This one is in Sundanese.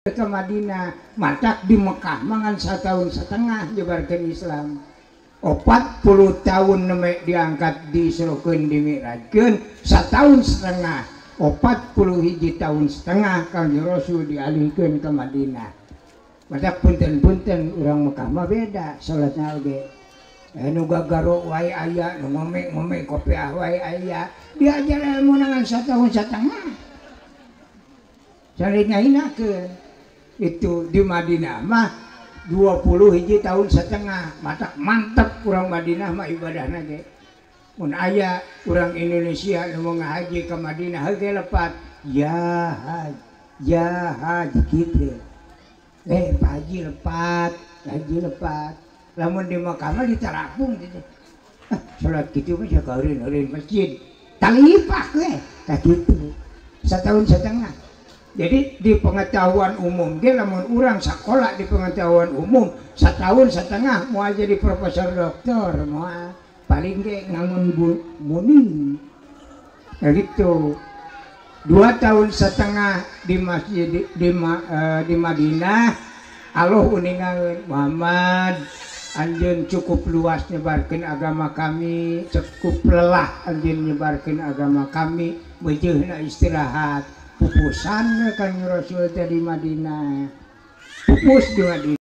Ke Madinah, matak di Mekah mangan 1,5 tahun nyebarkeun Islam. 40 tahun neme diangkat, diisrokeun, dimi'rajkeun, 1,5 tahun, 41 tahun setengah Kangjeng Rasul dialihkeun ke Madinah. Matak punten-punten, urang Mekah mah beda salatna oge. Nu gagaro wae aya, nu ngome-ngome kopiah wae aya. Diajar ilmu ngan 1,5 tahun. Cari ngahinakeun. Itu di Madinah mah 20 hiji tahun setengah. Matak mantep urang Madinah mah ibadahna ge. Mun aya urang Indonesia nu mau ngahaji ke Madinah heuge lepat ya haji, ya haji kitu. Pak Haji lepat, haji lepat. Lamun di Mekah mah ditarapung gitu. Ah, salat kitu mah sakeureun-eureun masjid. Talipah we ka kitu. 1,5 tahun. Jadi di pengetahuan umum ge, lamun urang sekolah di pengetahuan umum 1,5 tahun mau jadi profesor doktor, moal, paling ge ngangun muning. Ya gitu. 2,5 tahun di masjid di Madinah, Allah uningakeun, "Muhammad, anjeun cukup luas nyebarkeun agama kami, cukup lelah anjeun nyebarkeun agama kami, beujeuna istirahat." Pupusan Kangjeng Rasul teh di Madinah, pupus di Madinah.